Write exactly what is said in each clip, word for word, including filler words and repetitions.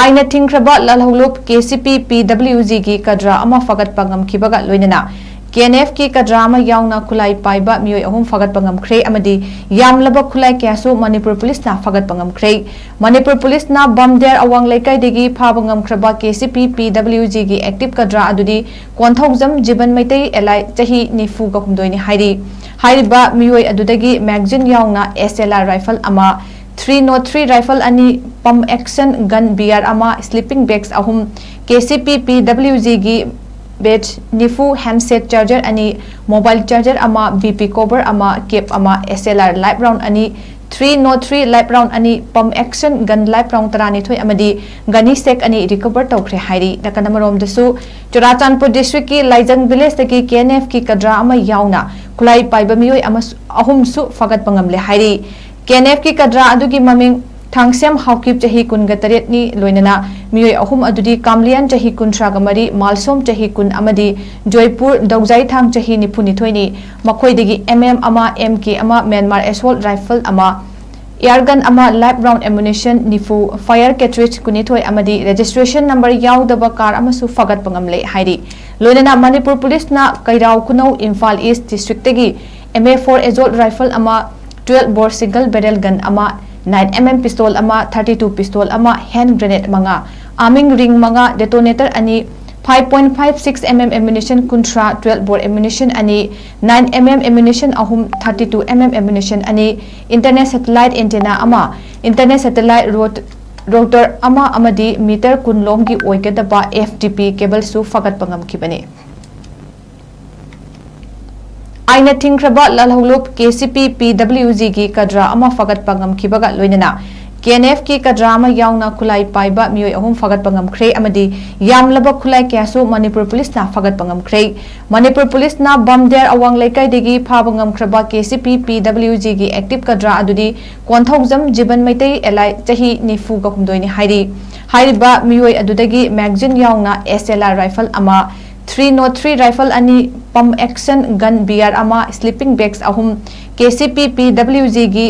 ꯑꯥꯏꯟꯅ ꯊꯤꯡꯈ꯭ꯔꯕ ꯂꯥꯜꯍꯧꯂꯨꯞ ꯀꯦ C P P W ꯖꯤꯒꯤ ꯀꯗ꯭ꯔꯥ ꯑꯃ ꯐꯥꯒꯠꯄ ꯉꯝꯈꯤꯕꯒ ꯂꯣꯏꯅꯅ ꯀꯦ ꯑꯦꯟ ꯑꯦꯐꯀꯤ ꯀꯗ꯭ꯔꯥ ꯑꯃ ꯌꯥꯎꯅ ꯈꯨꯠꯂꯥꯏ ꯄꯥꯏꯕ ꯃꯤꯑꯣꯏ ꯑꯍꯨꯝ ꯐꯥꯒꯠꯄ ꯉꯝꯈ꯭ꯔꯦ ꯑꯃꯗꯤ ꯌꯥꯝꯂꯕ ꯈꯨꯠꯂꯥꯏ ꯀꯌꯥꯁꯨ ꯃꯅꯤꯄꯨꯔ ꯄꯨꯂꯤꯁꯅ ꯐꯥꯒꯠꯄ ꯉꯝꯈ꯭ꯔꯦ꯫ ꯃꯅꯤꯄꯨꯔ ꯄꯨꯂꯤꯁꯅ ꯕꯝꯗꯤꯌꯥꯔ ꯑꯋꯥꯡ ꯂꯩꯀꯥꯏꯗꯒꯤ ꯐꯥꯕ ꯉꯝꯈ꯭ꯔꯕ ꯀꯦ C P P W ꯖꯤꯒꯤ active ꯀꯗ꯭ꯔꯥ ꯑꯗꯨꯗꯤ ꯀꯣꯟꯊꯧꯖꯝ ꯖꯤꯕꯟ ꯃꯩꯇꯩ ꯑꯦꯂꯥꯏ ꯆꯍꯤ ꯅꯤꯐꯨꯒ ꯍꯨꯝꯗꯣꯏꯅꯤ ꯍꯥꯏꯔꯤ꯫ ꯍꯥꯏꯔꯤꯕ ꯃꯤꯑꯣꯏ ꯑꯗꯨꯗꯒꯤ ꯃꯦꯒꯖꯤꯟ ꯌꯥꯎꯅ ꯑꯦꯁ ꯑꯦꯜ ꯑꯥꯔ ꯔꯥꯏꯐꯜ ꯑꯃ, ꯊ꯭ꯔꯤ ꯅꯣꯠ ꯊ꯭ꯔꯤ ꯔꯥꯏꯐꯜ ꯑꯅꯤ, pump action gun B R ꯑꯃ, ꯁ꯭ꯂꯤꯄꯤꯡ ꯕꯦꯒꯁ ꯑꯍꯨꯝ, K C P P W ꯖꯤꯒꯤ ꯕꯦꯆ ꯅꯤꯐꯨ ꯍꯦꯟꯗꯁꯦꯠ ꯆꯥꯔꯖꯔ ꯑꯅꯤ, ꯃꯣꯕꯥꯏꯜ ꯆꯥꯔꯖꯔ ꯑꯃ, ꯕꯤ ꯄꯤ ꯀꯣꯕꯔ ꯑꯃ, ꯀꯦꯞ ꯑꯃ, S L R live round ꯑꯅꯤ, three not three live round ꯑꯅꯤ, pump action gun live round ꯇꯔꯥꯅꯤꯊꯣꯏ ꯑꯃꯗꯤ ꯒꯅꯤ ꯁꯦꯛ ꯑꯅꯤ ꯔꯤꯀꯣꯚꯔ ꯇꯧꯈ꯭ꯔꯦ ꯍꯥꯏꯔꯤ꯫ ꯅꯥꯀꯟ ꯑꯃꯔꯣꯝꯗꯁꯨ ꯆꯨꯔꯥꯆꯥꯟꯄꯨꯔ ꯗꯤꯁꯇ꯭ꯔꯤꯛꯀꯤ ꯂꯥꯏꯖꯪ ꯚꯤꯂꯦꯖꯇꯒꯤ ꯀꯦ ꯑꯦꯟ ꯑꯦꯐꯀꯤ ꯀꯗ꯭ꯔꯥ ꯑꯃ ꯌꯥꯎꯅ ꯈꯨꯠꯂꯥꯏ ꯄꯥꯏꯕ ꯃꯤꯑꯣꯏ ꯑꯃꯁꯨ, ꯑꯍꯨꯝꯁꯨ ꯐꯥꯒꯠꯄ ꯉꯝꯂꯦ ꯍꯥꯏꯔꯤ꯫ ꯀꯦ ꯑꯦꯟ ꯑꯦꯐꯀꯤ ꯀꯗ꯭ꯔꯥ ꯑꯗꯨꯒꯤ ꯃꯃꯤꯡ ꯊꯥꯡꯁꯦꯝ ꯍꯥꯎꯀꯤꯞ ꯆꯍꯤ ꯀꯨꯟꯒ ꯇꯔꯦꯠꯅꯤ ꯂꯣꯏꯅꯅ ꯃꯤꯑꯣꯏ ꯑꯍꯨꯝ ꯑꯗꯨꯗꯤ ꯀꯥꯝꯂꯤꯌꯥꯟ ꯆꯍꯤ ꯀꯨꯟꯊ꯭ꯔꯥꯒ ꯃꯔꯤ, ꯃꯥꯜꯁꯣꯝ ꯆꯍꯤ ꯀꯨꯟ ꯑꯃꯗꯤ ꯖꯣꯏꯄꯨꯔ ꯗꯧꯖꯥꯏꯊꯥꯡ ꯆꯍꯤ ꯅꯤꯐꯨꯅꯤꯊꯣꯏꯅꯤ꯫ ꯃꯈꯣꯏꯗꯒꯤ ꯑꯦꯝ ꯑꯦꯝ ꯑꯃ, ꯑꯦꯝ ꯀꯦ ꯑꯃ, ꯃ꯭ꯌꯥꯟꯃꯥꯔ ꯑꯦꯁꯣꯜꯠ ꯔꯥꯏꯐꯜ ꯑꯃ, ꯑꯦꯌꯔ ꯒꯟ ꯑꯃ, ꯂꯥꯏꯐ ꯔꯥꯎꯟ ꯑꯦꯃꯨꯅꯤꯁꯟ ꯅꯤꯐꯨ, ꯐꯥꯌꯔ ꯀꯦꯇ꯭ꯔꯤꯖ ꯀꯨꯟꯅꯤꯊꯣꯏ ꯑꯃꯗꯤ ꯔꯦꯖꯤꯁꯇ꯭ꯔꯦꯁꯟ ꯅꯝꯕꯔ ꯌꯥꯎꯗꯕ ꯀꯥꯔ ꯑꯃꯁꯨ ꯐꯥꯒꯠꯄ ꯉꯝꯂꯦ ꯍꯥꯏꯔꯤ꯫ ꯂꯣꯏꯅꯅ ꯃꯅꯤꯄꯨꯔ ꯄꯨꯂꯤꯁꯅ ꯀꯩꯔꯥꯎ ꯈꯨꯅꯧ ꯏꯝꯐꯥꯜ ꯏꯁ ꯗꯤꯁꯇ꯭ꯔꯤꯛꯇꯒꯤ M A four assault rifle ꯑꯃ, twelve bore single barrel gun ꯑꯃ, ꯅꯥꯏꯟ ꯑꯦꯝ ꯑꯦꯝ ꯄꯤꯁꯇꯣꯜ ꯑꯃ, ꯊꯥꯔꯇꯤ ꯇꯨ ꯄꯤꯁꯇꯣꯜ ꯑꯃ, ꯍꯦꯟꯗ ꯒ꯭ꯔꯦꯅꯦꯗ ꯃꯉꯥ, ꯑꯥꯔꯃꯤꯡ ꯔꯤꯡ ꯃꯉꯥ, ꯗꯦꯇꯣꯅꯦꯇꯔ ꯑꯅꯤ, five point five six M M ammunition ꯀꯨꯟꯊ꯭ꯔꯥ, ꯇ꯭ꯋꯦꯜꯕ ꯕꯣꯔ ꯑꯦꯃꯨꯅꯤꯁꯟ ꯑꯅꯤ, ꯅꯥꯏꯟ ꯑꯦꯝ ꯑꯦꯝ ꯑꯦꯃꯨꯅꯤꯁꯟ ꯑꯍꯨꯝ, ꯊꯥꯔꯇꯤ ꯇꯨ ꯑꯦꯝ ꯑꯦꯝ ꯑꯦꯃꯨꯅꯤꯁꯟ ꯑꯅꯤ, ꯏꯟꯇꯔꯅꯦꯠ ꯁꯦꯇꯦꯂꯥꯏꯠ ꯑꯦꯟꯇꯦꯅꯥ ꯑꯃ, ꯏꯟꯇꯔꯅꯦꯠ ꯁꯦꯇꯦꯂꯥꯏꯠ ꯔꯣꯠ-, ꯔꯣꯇꯔ ꯑꯃ ꯑꯃꯗꯤ ꯃꯤꯇꯔ ꯀꯨꯟ ꯂꯣꯝꯒꯤ ꯑꯣꯏꯒꯗꯕ ꯑꯦꯐ ꯇꯤ ꯄꯤ ꯀꯦꯕꯜꯁꯨ ꯐꯥꯒꯠꯄ ꯉꯝꯈꯤꯕꯅꯤ꯫ ꯑꯥꯏꯟꯅ ꯊꯤꯡꯈ꯭ꯔꯕ ꯂꯥꯜꯍꯧꯂꯨꯞ ꯀꯦ ꯁꯤ ꯄꯤ ꯄꯤ ꯗꯕ꯭ꯂꯤꯎ ꯖꯤꯒꯤ ꯀꯗ꯭ꯔꯥ ꯑꯃ ꯐꯥꯒꯠꯄ ꯉꯝꯈꯤꯕꯒ ꯂꯣꯏꯅꯅ ꯀꯦ ꯑꯦꯟ ꯑꯦꯐꯀꯤ ꯀꯗ꯭ꯔꯥ ꯑꯃ ꯌꯥꯎꯅ ꯈꯨꯠꯂꯥꯏ ꯄꯥꯏꯕ ꯃꯤꯑꯣꯏ ꯑꯍꯨꯝ ꯐꯥꯒꯠꯄ ꯉꯝꯈ꯭ꯔꯦ ꯑꯃꯗꯤ ꯌꯥꯝꯂꯕ ꯈꯨꯠꯂꯥꯏ ꯀꯌꯥꯁꯨ ꯃꯅꯤꯄꯨꯔ ꯄꯨꯂꯤꯁꯅ ꯐꯥꯒꯠꯄ ꯉꯝꯈ꯭ꯔꯦ꯫ ꯃꯅꯤꯄꯨꯔ ꯄꯨꯂꯤꯁꯅ ꯕꯝꯗꯤꯌꯥꯔ ꯑꯋꯥꯡ ꯂꯩꯀꯥꯏꯗꯒꯤ ꯐꯥꯕ ꯉꯝꯈ꯭ꯔꯕ ꯀꯦ C P P W ꯖꯤꯒꯤ active ꯀꯗ꯭ꯔꯥ ꯑꯗꯨꯗꯤ ꯀꯣꯟꯊꯧꯖꯝ ꯖꯤꯕꯟ ꯃꯩꯇꯩ ꯑꯦꯂꯥꯏ ꯆꯍꯤ ꯅꯤꯐꯨꯒ ꯍꯨꯝꯗꯣꯏꯅꯤ ꯍꯥꯏꯔꯤ꯫ ꯍꯥꯏꯔꯤꯕ ꯃꯤꯑꯣꯏ ꯑꯗꯨꯗꯒꯤ ꯃꯦꯒꯖꯤꯟ ꯌꯥꯎꯅ ꯑꯦꯁ ꯑꯦꯜ ꯑꯥꯔ ꯔꯥꯏꯐꯜ ꯑꯃ, ꯊ꯭ꯔꯤ ꯅꯣꯠ ꯊ꯭ꯔꯤ ꯔꯥꯏꯐꯜ ꯑꯅꯤ, pump action gun B R ꯑꯃ, ꯁ꯭ꯂꯤꯄꯤꯡ ꯕꯦꯒꯁ ꯑꯍꯨꯝ, K C P P W ꯖꯤꯒꯤ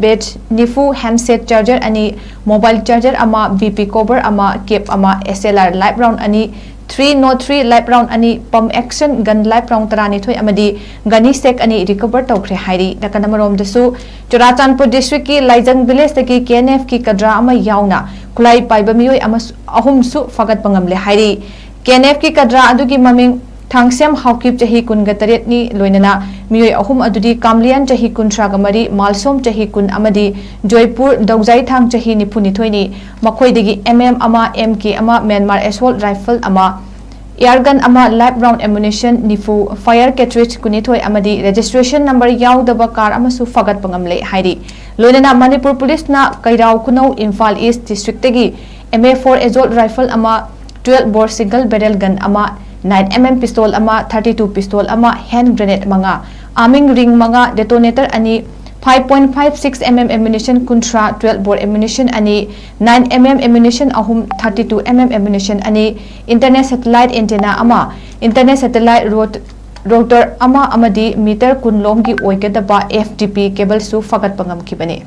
batch ꯅꯤꯐꯨ, handset charger ꯑꯅꯤ, mobile charger ꯑꯃ, BP cover ꯑꯃ, cap ꯑꯃ, SLR live round ꯑꯅꯤ, three nought three live round ꯑꯅꯤ, pump action gun live round ꯇꯔꯥꯅꯤꯊꯣꯏ ꯑꯃꯗꯤ ꯒꯅꯤ ꯁꯦꯛ ꯑꯅꯤ recover ꯇꯧꯈ꯭ꯔꯦ ꯍꯥꯏꯔꯤ꯫ ꯅꯥꯀꯟ ꯑꯃꯔꯣꯝꯗꯁꯨ, ꯆꯨꯔꯥꯆꯥꯟꯄꯨꯔ district ꯀꯤ ꯂꯥꯏꯖꯪ village ꯇꯒꯤ KNF ꯀꯤ ꯀꯗ꯭ꯔꯥ ꯑꯃ ꯌꯥꯎꯅ ꯈꯨꯠꯂꯥꯏ ꯄꯥꯏꯕ ꯃꯤꯑꯣꯏ ꯑꯃꯁꯨ, ꯑꯍꯨꯝꯁꯨ ꯐꯥꯒꯠꯄ ꯉꯝꯂꯦ ꯍꯥꯏꯔꯤ꯫ KNF ꯀꯤ ꯀꯗ꯭ꯔꯥ ꯑꯗꯨꯒꯤ ꯃꯃꯤꯡ ꯊꯥꯡꯁꯦꯝ ꯍꯥꯎꯀꯤꯞ, ꯆꯍꯤ ꯀꯨꯟꯒ ꯇꯔꯦꯠꯅꯤ, ꯂꯣꯏꯅꯅ ꯃꯤꯑꯣꯏ ꯑꯍꯨꯝ ꯑꯗꯨꯗꯤ ꯀꯥꯝꯂꯤꯌꯥꯟ, ꯆꯍꯤ ꯀꯨꯟꯊ꯭ꯔꯥꯒ ꯃꯔꯤ, ꯃꯥꯜꯁꯣꯝ, ꯆꯍꯤ ꯀꯨꯟ, ꯑꯃꯗꯤ ꯖꯣꯏꯄꯨꯔ ꯗꯧꯖꯥꯏꯊꯥꯡ, ꯆꯍꯤ ꯅꯤꯐꯨꯅꯤꯊꯣꯏꯅꯤ꯫ ꯃꯈꯣꯏꯗꯒꯤ M M ꯑꯃ, M K ꯑꯃ, Myanmar assault rifle ꯑꯃ, air gun ꯑꯃ, live round ammunition ꯅꯤꯐꯨ, fire cartridge ꯀꯨꯟꯅꯤꯊꯣꯏ ꯑꯃꯗꯤ registration number ꯌꯥꯎꯗꯕ car ꯑꯃꯁꯨ ꯐꯥꯒꯠꯄ ꯉꯝꯂꯦ ꯍꯥꯏꯔꯤ꯫ ꯂꯣꯏꯅꯅ ꯃꯅꯤꯄꯨꯔ police ꯅ ꯀꯩꯔꯥꯎ ꯈꯨꯅꯧ ꯏꯝꯐꯥꯜ East district ꯇꯒꯤ M A four assault rifle ꯑꯃ, twelve bore single barrel gun ꯑꯃ, nine M M pistol ꯑꯃ, thirty two pistol ꯑꯃ, hand grenade ꯃꯉꯥ, arming ring ꯃꯉꯥ, detonator ꯑꯅꯤ, five point five six M M ammunition ꯀꯨꯟꯊ꯭ꯔꯥ, twelve bore ammunition ꯑꯅꯤ, nine M M ammunition ꯑꯍꯨꯝ, thirty two M M ammunition ꯑꯅꯤ, internet satellite antenna ꯑꯃ, internet satellite rot-, router ꯑꯃ ꯑꯃꯗꯤ meter ꯀꯨꯟ ꯂꯣꯝꯒꯤ ꯑꯣꯏꯒꯗꯕ F T P cable ꯁꯨ ꯐꯥꯒꯠꯄ ꯉꯝꯈꯤꯕꯅꯤ꯫